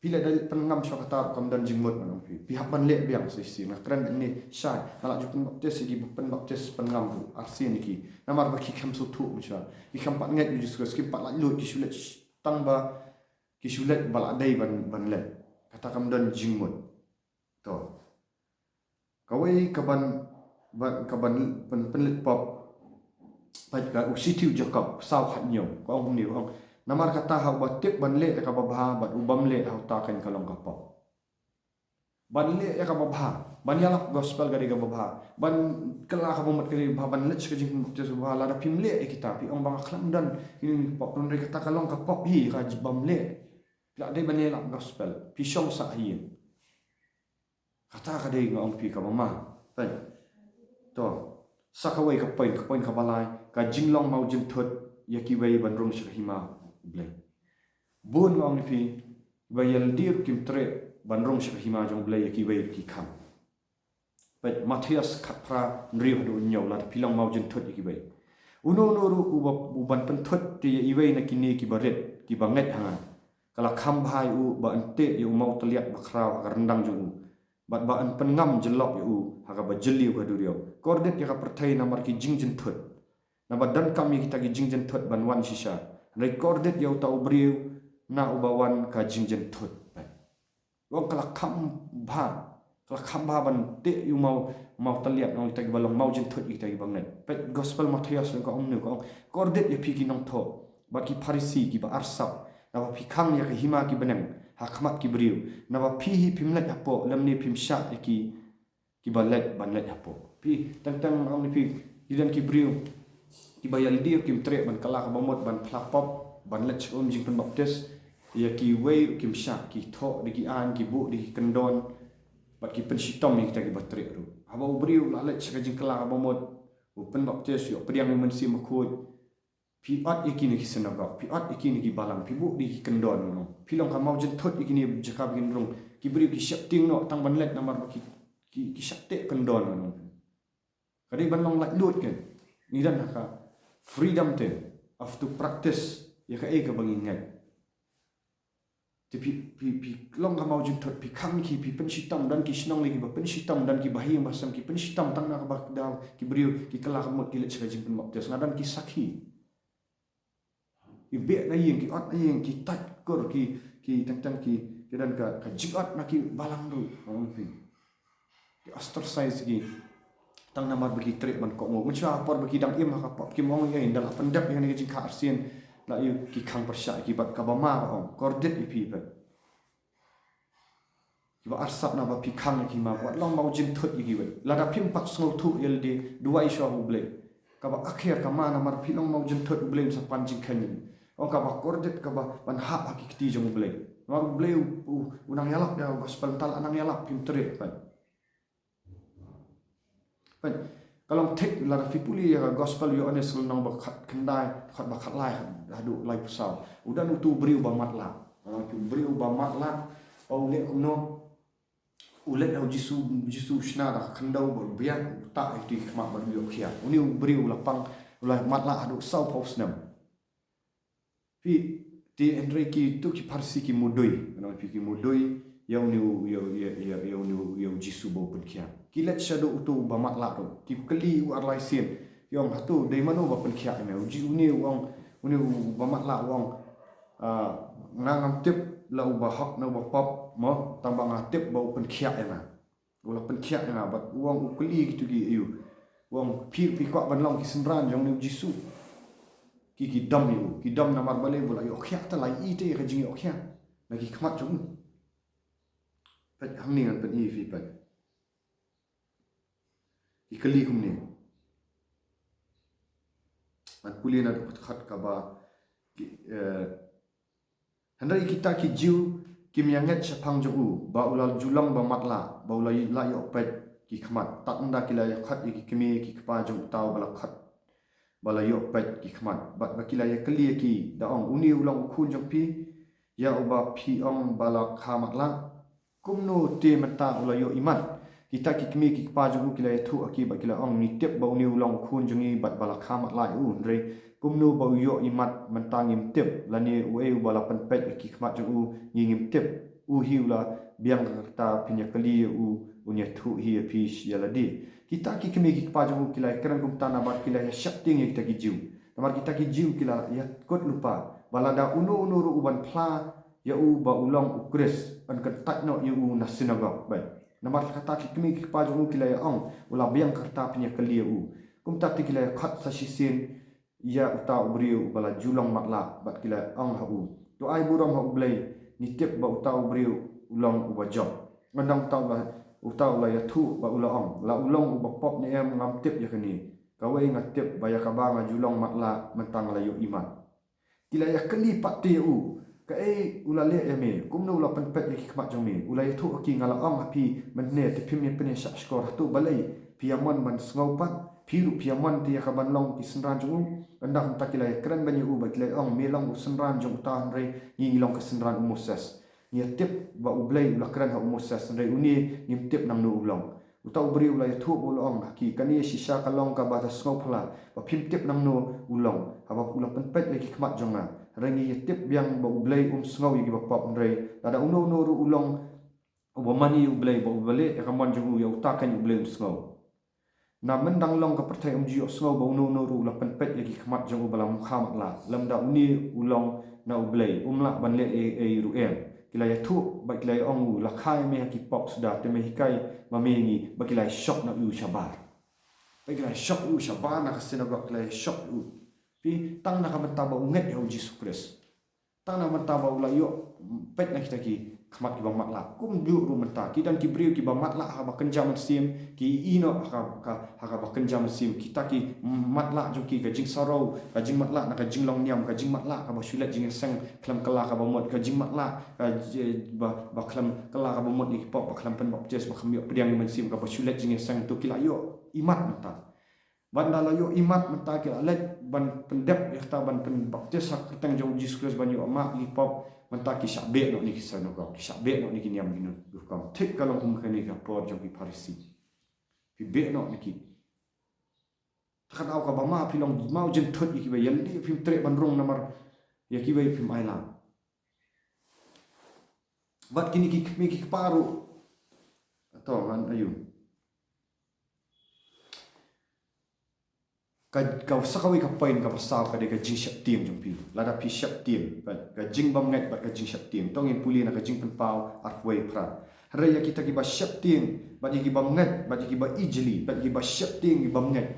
Phi la dei pynngam shuwa kata ruh kam don jingmut, ngan ong ïa phi. Phi hap ban leh biang sa shisien. Nga kren ine shai, nga la ju pynbaptis ïa ki, pynbaptis pynngam ruh, arsien ïa ki. Namar ba ki khlem sngewthuh mynshuwa. Ki khlem pat ngeit ïa u Jisu Khrist, kim pat laitluid, ki shu leit tang ba, ki shu leit ba la dei ban, ban leit. Kata kam don jingmut. To. Kawei kaban, ban, kaban pyn, pynleit pop. Peit ka, u shithi u Jakob saw khathynñiew, ka ong kumne, ka ong: Namar kata, ha uba tip ban leh ïa kaba bha bad u bym leh, ha uta keiñ ka long ka pop. Ban leh ïa kaba bha, ban ïalap gospel ka dei kaba bha, ban kylla kaba mut ka dei kaba bha, ban leit sha ka jingpynbaptis kaba bha, lada phim leh ïa kita, phi ong ba nga khlem don ine ine i pop, hynrei kata ka long ka pop hi, ka bym leh. La dei ban ïalap gospel, phi shong sah ha ïing. Kata ka dei, nga ong ïa phi, kaba ma. Peit. To, sa kawei ka point, ka point kaba lai, ka jinglong mawjynthut ïa kiwei ban rung sha ka hima U Blei. Bun nga ong ïa phi, ba ïa lade ruh kim treh ban rung sha ka hima jong U Blei, ïa kiwei ruh ki kham. Peit Mathaios khatphra, hynriew haduh hynñiew, lada phi long mawjynthut ïa kiwei. Uno uno ruh uba, uban pynthut te ïa iwei na kine kiba rit, kiba ngeit ha nga, ka la kham bha ïa u ba yn teh ïa u mawtylliat bakhraw ha ka ryndang jong u, bad ba yn pynngam jyllop ïa u ha kaba jylliew ka duriaw. Kordit ïa ka pyrthei namar ki jingjynthut. Naba donkam ïa kita ki jingjynthut ban wan shisha. Hynrei kordit ïa uta u briew na uba wan ka jingjynthut. Ong ka la kham bha, ka la kham bha ban teh ïa u maw, mawtylliat na kita kiba long mawjynthut, kita kiba ngeit. Peit gospel Mathaios ka ong ne, ka ong, kordit ïa phi ki nongthoh bad ki Pharisi kiba arsap, naba phi khang ïa ka hima ki bneng ha khmat ki briew, naba phi hi phim leit hapoh lymne phim shah ïa ki, kiba leit ban leit hapoh. Phi, teng teng ong ïa phi, ki don ki briew kiba ïa lade ruh kim treh ban kylla kaba mut, ban phla pop, ban leit sha ka um jingpynbaptis. Ïa kiwei ruh kim shah, ki thoh da ki aiñ, ki buh da ki kyndon, bad ki pynshitom ïa kita kiba treh ruh. Haba u briew u la leit sha ka jingkylla kaba mut, u pynbaptis, u ïoh pdiang ïa u Mynsiem Bakhuid, phi ot ïa ki na ki synagog, phi ot ïa ki na ki balang, phi buh da ki kyndon, no. Phi long ka mawjynthut ïa kine jaka ba kin rung. Ki briew ki sheptieng noh tang ban leit namar ba ki, ki, ki shah teh kyndon, no. Ka dei ban long laitluid, kan. Ngi don ha ka freedom te of to practice ïa kaei kaba ngi ngeit. Te phi, phi, phi long ka mawjynthut, phi khang ki, phi pynshitom, don ki shnong lei kiba pynshitom, don kiba ha ïing ba sem ki pynshitom, tang na kaba daw ki briew ki kylla ka mut ki leit sha ka jingpynbaptis. Nga don ki sakhi. Ki beh na ïing, ki ot na ïing, ki tait kur, ki, ki teng teng ki, ki don ka, ka jingot na ki balang ruh. Ong phi. Ki ostracize ki. Tang namar ba ki treh ban kohnguh. Mynshuwa por ba ki dang im ha ka pop kim ong ei ei, ynda la pyndep ïa kane ka jingkha arsien, la ïoh ki khang pyrshah ïa ki, bad kaba ma ka ong, kordit ïa phi bad kiba arsap, naba phi khang ïa ki ma, wat long mawjynthut ïa kiwei. Lada phim pat sngewthuh ïa lade, duwai shuwa ha U Blei. Kaba akher ka ma, namar phi long mawjynthut, U Blei un sa pan jingkheiñ. Ong kaba kordit kaba ban hap ha ki kti jong U Blei. Namar U Blei u, u, u nang ïalap ïa ka gospel, te la nang ïalap phim treh pat. Peit, ka long thik lada phi pule ïa ka gospel u Ïoannis lynnong ba khatkhyndai, khat ba khatlai haduh laiphew saw. U don utu u briew ba matlah. Utu u briew ba matlah, u leh kumno? U leit ha u Jisu, Jisu u shna da ka khyndew bad u biang, u tah ïa ki khmat bad u ïoh khiah. Une u briew u la pang, u la matlah haduh sawphew snem. Phi, te hynrei kito ki Pharisi ki mudui, ngan ong ïa phi, ki mudui ïa une u, ïa, ïa, ïa, ïa une u, ïa u Jisu ba u pynkhiah. Ki leit shaduh uto uba matlah ruh, ki kylli u ar lai sien, ki ong, hato dei mano ba pynkhiah ïa me? U Ji-, une u ong, une uba matlah u ong, ah, nga ngam tip la uba hok ne uba pop, mo, tang ba nga tip ba u pynkhiah ïa nga. U la pynkhiah ïa nga, bad u ong, u kylli kito ki, ïa u, u ong, phi, phi kwah ban long ki synran jong une u Jisu? Ki, ki dom ïa u, ki dom namar balei? Ba u la ïoh khiah, te la ïohi te ïa ka jingïoh khiah na ki khmat jong u. Peit hangne, ngan pyni ïa phi, peit. Ki kylli kumne. Ngan pule naduh khat kaba, ki, eh, Hynrei kita ki Jiw kim ïa ngeit shaphang jong u, ba u la ju long ba matlah, ba u la, la ïoh peit ki khmat. Tad ynda ki la ïa khot ïa ki kmie ki kpa jong uta uba la khot, ba la ïoh peit ki khmat, bad ba ki la ïa kylli ïa ki, da ong, une u long u khun jong phi, ïa uba phi ong ba la kha matlah? Kumno te mynta u la ïoh imat? Kita ki kmie ki kpa jong u ki la ïathuh ha ki bad ki la ong, ngi tip ba une u long u khun jong ngi bad ba la kha matlah ïa u, hynrei kumno ba u ïoh imat mynta ngim tip, lane uei uba la pynpeit ïa ki khmat jong u, ngi ngim tip. U hi u la biang ka rta, phin ïa kylli ïa u, un ïathuh hi ïa phi ïa lade. Kita ki kmie ki kpa jong u ki la ïakren kumta namar ki la ïa sheptieng ïa kita ki Jiw. Namar kita ki Jiw ki la ïa kut lypa ba lada uno uno ruh uban phla ïa u ba u long u Khrist, yn kyntait noh ïa u na synagog. Bad namar kata ki kmie ki kpa jong u ki la ïa ong, u la biang ka rta, phin ïa kylli ïa u. Kumta te ki la ïa khot sa shisien ïa uta u briew uba la ju long matlah, bad ki la ong ha u, to ai burom ha U Blei, ngi tip ba uta u briew u long uba jop. Ngan ong, uta u la, uta u la ïathuh ba u la ong, la u long uba pop ne em ngam tip ïa kane. Kawei nga tip ba ïa kaba nga ju long matlah mynta nga la ïoh imat. Ki la ïa kylli pat te ïa u, Kaei u la leh ïa me, kumno u la pynpeit ïa ki khmat jong me? U la ïathuh ha ki, nga la ong ha phi mynne te phim ïa pynïasoh shkor. Hato balei phi ïa mon ban sngew pat? Phi ruh phi ïa mon te ïa ka ban long ki synran jong u? Ynda kumta ki la ïakren beiñ ïa u bad ki la ong, me long u synran jong uta, hynrei ngi ngi long ka synran u Moses. Ngi ïa tip ba U Blei u la kren ha u Moses, hynrei une ngim tip nangno u long. Uta u briew u la ïathuh bad u la ong ha ki, kane shisha ka long kaba da sngewphylla, ba phim tip nangno u long, haba u la pynpeit ïa ki khmat jong nga. Hynrei ngi ïa tip biang ba U Blei um sngew ïa kiba pop, hynrei lada uno uno ruh u long uba mane ïa U Blei bad uba leh ïa ka mon jong u, ïa uta keiñ U Blei un sngew. Na mynta dang long ka pyrthei, ym ju ïohsngew ba uno uno ruh u la pynpeit ïa ki khmat jong u ba la ym kha matlah. Lymda une u long na U Blei, um lah ban leh ei ei ruh em. Ki la ïathuh bad ki la ïa ong, u la kha ïa me ha ki pop suda, te me hikai ma me ïa ngi. Bad ki la ïa shoh noh ïa u shabar. Bad ki la ïa shoh ïa u shabar na ka synagog, ki la ïa shoh ïa u. Phi, tang na ka bynta ba u ngeit ïa U Jisu Khrist. Tang na mynta ba u la ïoh peit na kita ki khmat kiba matlah. Kumjuh ruh mynta ki don ki briew kiba matlah ha kaba kynja mynsiem, ki ïeh noh ha ka, ha kaba kynja mynsiem. Kita ki matlah jong ki, ka jingsaroh, ka jingmatlah na ka jinglong niam, ka jingmatlah kaba shu leit jingïaseng khlem kylla kaba mut, ka jingmatlah ka ji-, ba, ba khlem kylla kaba mut ïa ki pop, ba khlem pynbaptis, ba khlem ïoh pdiang ïa U Mynsiem, kaba shu leit jingïaseng, to ki la ïoh imat mynta. Ban da la ïoh imat mynta ki la leit ban pyndep ïa kata, ban pynbaptis ha ka kyrteng jong U Jisu Khrist, ban ïoh map ïa ki pop, mynta ki shah beh noh na ki synagog, ki shah beh noh na ki niam ki rukom. Thik ka long kum kane ka por jong ki Pharisi. Phi beh noh na ki. Te ka daw kaba ma phi long mawjynthut ïa kiwei, ïalade phim treh ban rung namar ïa kiwei phim ailad. Bad kine ki kmie ki kpa ruh, to ngan ïa u. Ka, ka sa kawei ka point kaba saw ka dei ka jingsheptieng jong phi. Lada phi sheptieng, ka, ka jingbymngeit bad ka jingsheptieng. To ngin pule na ka Jingpynpaw arphew wei phra. Hynrei ïa kita kiba sheptieng, bad ïa ki bymngeit, bad ïa kiba ijli, bad ïa kiba sheptieng, ki bymngeit.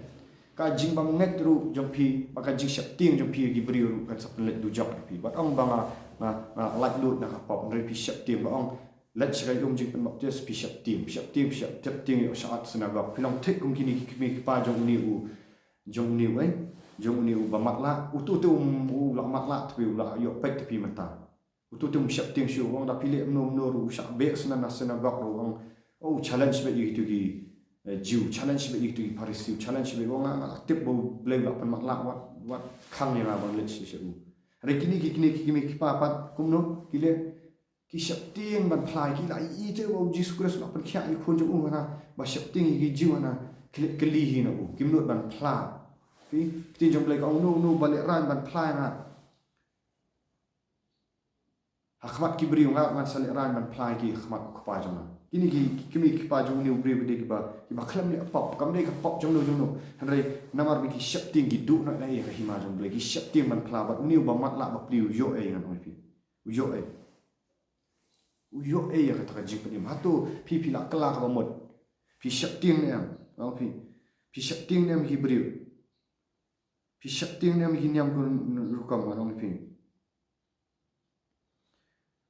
Ka jingbymngeit ruh jong phi bad ka jingsheptieng jong phi ïa ki briew ruh kan sa pynleit dujok ïa phi. Bad ong ba nga, nga, nga laitluid na ka pop, hynrei phi sheptieng, ba ong leit sha ka um jingpynbaptis, phi sheptieng, phi sheptieng, phi sheptieng, ïoh shah synagog. Phi long thik kum kine ki kmie ki kpa jong une u, jong une u, eh, jong une u ba matlah. Uto te um, u la matlah te phi, u la ïoh peit te phi mynta. Uto te um sheptieng shuh, u ong da phi leh kumno kumno ruh u shah beh synan na synagog ruh, u ong, oh, challenge beit ïa kito ki, eh, Jiw, challenge beit ïa kito ki Pharisi, challenge beit, u ong nga, nga la tip ba U Blei u la pynmatlah, wat, wat khang ïa nga ban leit sha, sha u. Hynrei kine ki, kine ki, kine ki kpa pat kumno ki leh, ki sheptieng ban phla, ki la ïohi te ba U Jisu Khrist u la pynkhiah ïa u khun jong u, hana ba sheptieng ïa ki Jiw, hana kylli, kylli hi na u, kim nud ban phla. Phi, ktien jong U Blei ka ong, uno uno ba lehraiñ ban phla ïa nga ha khmat ki briew, nga ngan sa lehraiñ ban phla ïa ki ha khmat U Kpa jong nga. Kine ki, ki kmie ki kpa jong une u briew ki dei kiba, kiba khlem leh pop, kam dei ka pop jongno jongno. Hynrei namar ba ki sheptieng, ki duh noh ïa ka hima jong U Blei, ki sheptieng ban phla. Bad une uba matlah bapli u ïoh ei, ngan ong ïa phi. U ïoh ei. U ïoh ei ïa kata ka jingpynim. Hato phi, phi la kylla kaba mut? Phi sheptieng ne em? Ngan ong ïa phi. Phi sheptieng ne em ïa ki briew? Phi sheptieng ne em ïa ki niam ki rukom? Ngan ong ïa phi.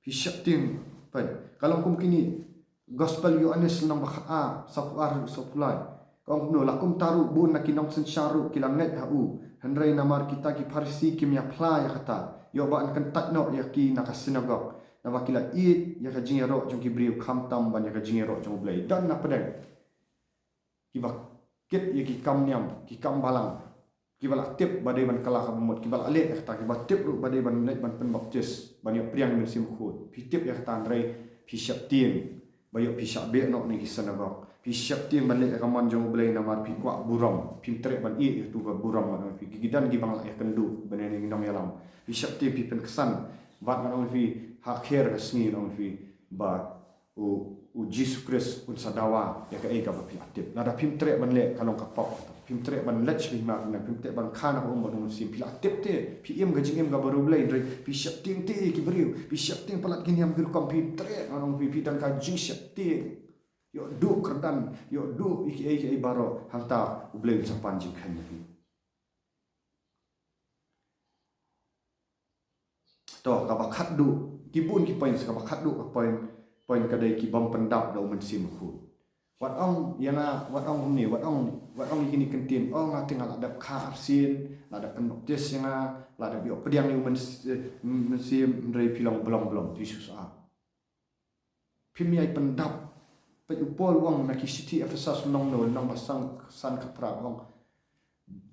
Phi sheptieng, peit. Ka long kum kine, Gospel Ïoannis lynnong ba khat ar, sawphew ar, sawphew lai. Ka ong kumno, la kumta ruh bun na ki nongsynshar ruh ki la ngeit ha u. Hynrei namar kita ki Pharisi kim ïa phla ïa kata, ïoh ba yn kyntait noh ïa ki na ka synagog. Naba ki la ïeit ïa ka jingïaroh jong ki briew khamtam ban ïa ka jingïaroh jong U Blei. Don na pdeng kiba kit ïa ki kam niam, ki kam balang, kiba la tip ba dei ban kylla kaba mut, kiba la leh ïa kata, kiba tip ruh ba dei ban leit ban pynbaptis, ban ïoh pdiang Mynsiem Khuid. Phi tip ïa kata, hynrei phi sheptieng ba ïoh phi shah beh noh na ki synagog. Phi sheptieng ban leh ïa ka mon jong U Blei namar phi kwah burom, phim treh ban ïeh ïa katu ka burom, ngan ong ïa phi. Ki, ki don kiba la ïakynduh ban ïa ngi nongïalam. Phi sheptieng, phi pynksan, bad ngan ong ïa phi, ha kher ka sngi ngan ong ïa phi ba u, u Jisu Khrist un sa dawa ïa kaei kaba phi la tip. Lada phim treh ban leh, ka long ka pop. Phim treh ban leit sha ka hima, phim treh ban kha na ka um bad U Mynsiem. Phi la tip te, phi im ka jingim kaba riewblei, hynrei phi sheptieng te ïa ki briew, phi sheptieng palat ki niam ki rukom, phim treh, ngan ong ïa phi, phi don ka jingsheptieng. Ïoh duh kyrdan, ïoh duh ïa kiei kiei baroh, hangta U Blei un sa pan jingkheiñ ïa phi. To, kaba khatduh, ki bun ki point, kaba khatduh ka point, point ka dei ki bym pyndap da U Mynsiem Bakhuid. Wat ong ïa nga, wat ong kumne, wat ong, wat ong ïa kine ki ktien, oh nga te nga la dep kha arsien, la dep pynbaptis ïa nga, la dep ïoh pdiang ïa u Myns-, eh, Mynsiem, hynrei phi long blong blong, phi shu sah. Phim ïai pyndap. Peit u Paul u ong na ki shithi Ephesus lynnong hynñiew, lynnong ba san, san khatphra u ong.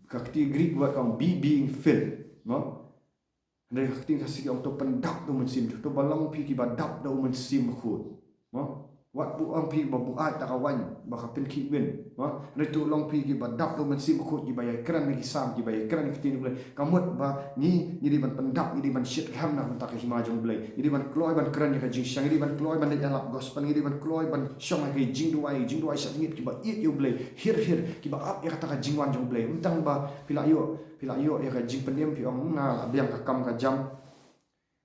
Ka ktien Greek word ka ong be being filled. Mo? Hynrei ha ka ktien Khasi ki ong to pyndap da u Mynsiem, to ba long phi kiba dap da u Mynsiem Bakhuid. Mo? Wat buh ong phi ba buaid da ka waiñ ba ka pynkhih win. Mo? Hynrei to long phi kiba dap da u Mynsiem Bakhuid, kiba ïai kren na ki Salm, kiba ïai kren na ki ktien U Blei. Ka mut ba ngi, ngi dei ban pyndap, ngi dei ban shitrhem na ka bynta ka hima jong U Blei. Ngi dei ban kloi ban kren ïa ka jingshisha, ngi dei ban kloi ban leit ïalap gospel, ngi dei ban kloi ban shong ha ki jingduwai, jingduwai shah jingit kiba ïeit ïa U Blei. Hir hir kiba ap ïa kata ka jingwan jong U Blei. Ym tang ba phi la ïoh, phi la ïoh ïa ka jingpynim, phi ong nga la biang ka kam ka jam.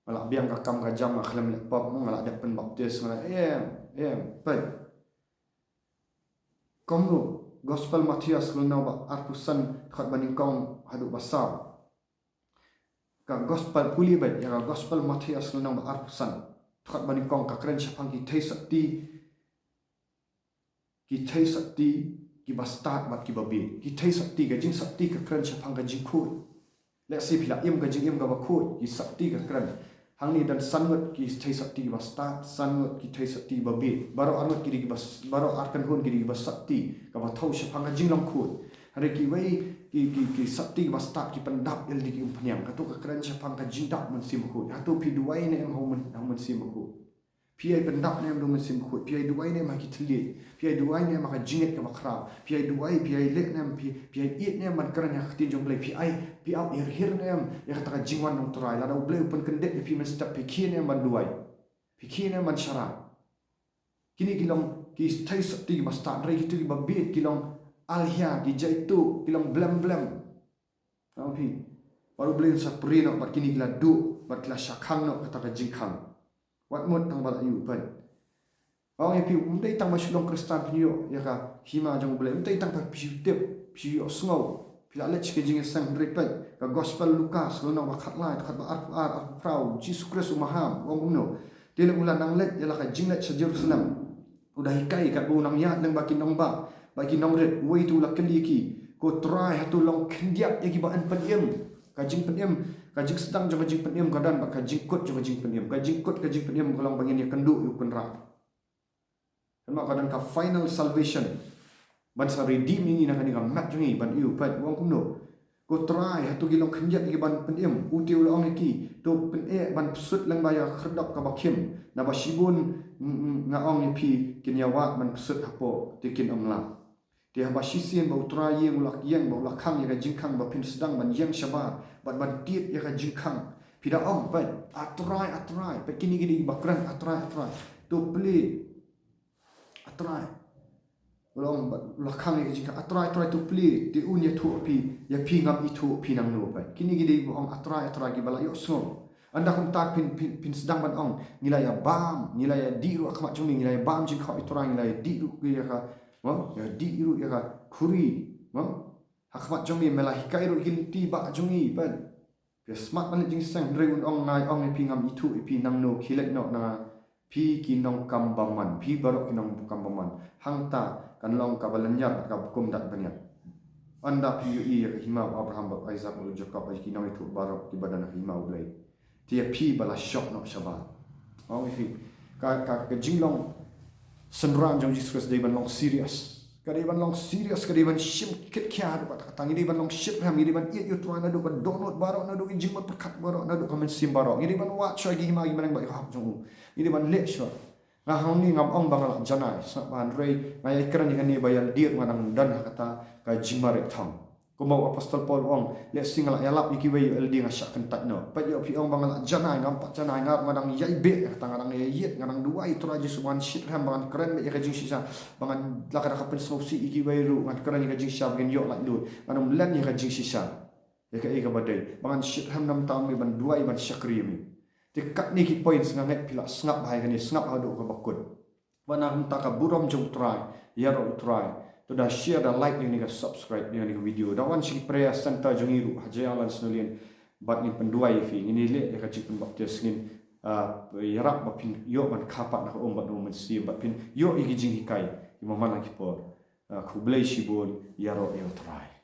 Nga la biang ka kam ka jam, nga khlem leh pop, nga la dep pynbaptis, nga la em, em, peit. Kumno, Gospel Mathaios lynnong ba arphew san, dkhot ba nyngkong haduh ba saw. Ka Gospel, pule beit ïa ka Gospel Mathaios lynnong ba arphew san, dkhot ba nyngkong, ka kren shaphang ki theisotti, ki theisotti kiba stad bad kiba bieit. Ki theisotti, ka jingsotti ka kren shaphang ka jingkhuid. Lehse phi la im ka jingim kaba khuid, ki sotti ka kren. Hangne don san ngut ki theisotti kiba stad, san ngut ki theisotti kiba bieit. Baroh ar ngut ki dei kiba s-, baroh ar kynhun ki dei kiba sotti, kaba thew shaphang ka jinglong khuid. Hynrei kiwei ki, ki, ki sotti kiba stad ki pyndap ïalade ki umphniang. Kato ka kren shaphang ka jingdap Mynsiem Bakhuid. Hato phi duwai ne em ha u Myn-, ha u Mynsiem Bakhuid? Phi ïai pyndap ne em da u Mynsiem Bakhuid? Phi ïai duwai ne em ha ki thylliej? Phi ïai duwai ne em ha ka jingngeit kaba khraw? Phi ïai duwai, phi ïai leh ne em, phi, phi ïai ïeit ne em ban kren ïa ka ktien jong U Blei? Phi ai, phi ap hir hir ne em ïa kata ka jingwan jong U Trai? Lada U Blei u pynkyndit ïa phi mynstep, phi khie ne em ban duwai? Phi khie ne em ban sharai? Kine ki long ki theisotti kiba stad, hynrei kito kiba bieit ki long alhia, ki jaituh, ki long blem blem. Nga ong phi, bad U Blei un sa prie noh bad kine ki la duh, bad ki la shah khang noh kata ka jingkhang. Wat mut tang ba la ïoh, peit. Nga ong ïa phi, ym dei tang ba shu long Khristan phin ïoh ïa ka hima jong U Blei, ym dei tang ba phi shu tip, phi shu ïohsngew. Phi la leit sha ka jingïaseng, hynrei peit ka Gospel Lukas lynnong ba khatlai, dkhot ba arphew ar, arphew phra, u Jisu Khrist u maham u ong kumno? Te leh u la nang leit ïa la ka jingleit sha Jerusalem. U da hikai katba u nang ïaid lyngba ki nongbah bad ki nongrit, uwei te u la kylli ïa ki, ko Trai, hato long khyndiat ïa kiba yn pynim? Ka jingpynim, ka jingsdang jong ka jingpynim ka don bad ka jingkut jong ka jingpynim. Ka jingkut ka jingpynim ka long ba ngin ïakynduh ïa u Kynrad. Kynmaw, ka don ka final salvation ban sa redeem ïa ngi na kane ka met jong ngi, ban ïoh, peit, u ong kumno? Ko Trai, hato ki long khyndiat ïa kiba yn pynim? U te u la ong ïa ki, to pyneh ban psut lyngba ïa ka khyrdop kaba khim. Naba shibun, mm, mm, nga ong ïa phi, kin ïawad ban psut hapoh, te kin ym lah. Te haba shisien ba u trai ïing u la ïeng, ba u la khang ïa ka jingkhang, ba phin sdang ban ïeng shabar bad ban tied ïa ka jingkhang, phi da ong, peit, A Trai, A Trai. Peit, kine ki dei kiba kren, A Trai, A Trai. To plie, A Trai. U la ong, ba u la khang ïa ka jingkhang, A Trai, A Trai, to plie. Te un ïathuh ïa phi, ïa phi ngam ithuh ïa phi nangno, peit. Kine ki dei kiba ong A Trai, A Trai, kiba la ïohsngew. Ynda kumta phin, phin, phin sdang ban ong, ngi la ïa bam, ngi la ïa dih ruh ha khmat jong me, ngi la ïa bam jingkhot U Trai, ngi la ïa dih ruh ïa ka, mo, ïa dih ruh ïa ka khuri, mo. Ha khmat jong me, me la hikai ruh ïa ki lynti bah jong ngi, peit. Phi smat ban leh jingïaseng, hynrei un ong, nga ong ïa phi, ngam ithuh ïa phi nangno, khie leit noh na nga, phi ki nongkam bymman, phi baroh ki nongkam bymman. Hangta kan long kaba lynñiar, kaba kum dat bniat. Ynda phi ïohi ïa ka hima u Abraham bad Isaac bad u Jakob, bad ki nongïathuh baroh kiba don ha ka hima U Blei. Te ïa phi ba la shoh noh shabar. Ong ïa phi, ka, ka, ka jinglong synran jong u Jisu Khrist dei ban long serious. Ka dei ban long serious, ka dei ban shim kit khia haduh katta katta. Ngi dei ban long shitrhem, ngi dei ban ïeit ïa U Trai naduh ka dohnud baroh, naduh ki jingmut pyrkhat baroh, naduh ka mynsiem baroh. Ngi dei ban wad shuwa ïa ki hima ki bneng bad ïa ka hok jong u. Ngi dei ban leh shuwa. Nga hangne ngam ong ba nga la janai, sngap bha, hynrei nga ïakren ïa kane ba ïa lade ruh nga dang don ha kata ka jingmareh thong. Kumba u Apostol Paul u ong, lehse nga la ïalap ïa kiwei, ïa lade nga shah kyntait noh. Peit, ïoh phi ong ba nga la janai, ngam pat janai, nga ruh nga dang ïai beh, kata nga dang ïai ïeit, nga dang duwai U Trai Jisu ba ngan shitrhem, ba ngan kren beit ïa ka jingshisha, ba ngan, lada ka pynsngewsih ïa kiwei ruh, ngan kren ïa ka jingshisha ba kin ïoh laitluid, ngan ym len ïa ka jingshisha. Ïa kaei kaba dei, ba ngan shitrhem na ka bynta Me, ban duwai, ban shakri ïa Me. Te katne ki points, nga ngeit phi la sngap bha ïa kane, sngap haduh kaba kut. Wat na ka bynta ka burom jong U Trai, ïaroh U Trai, to da share, da like ïa kane ka, subscribe ïa kane ka video. Da wan sha ki prayer center jong ngi ruh ha Jaiñia Lansnalian, bad ngin pynduwai ïa phi. Ngin ïaleh ïa ka jingpynbaptis, ngin, ah, ïarap ba phin ïoh ban kha pat na ka um bad na u Mynsiem, bad phin ïoh ïa ki jinghikai. Ki ma man lang ki por. Ah, khublei shibun, ïaroh ïa u Trai.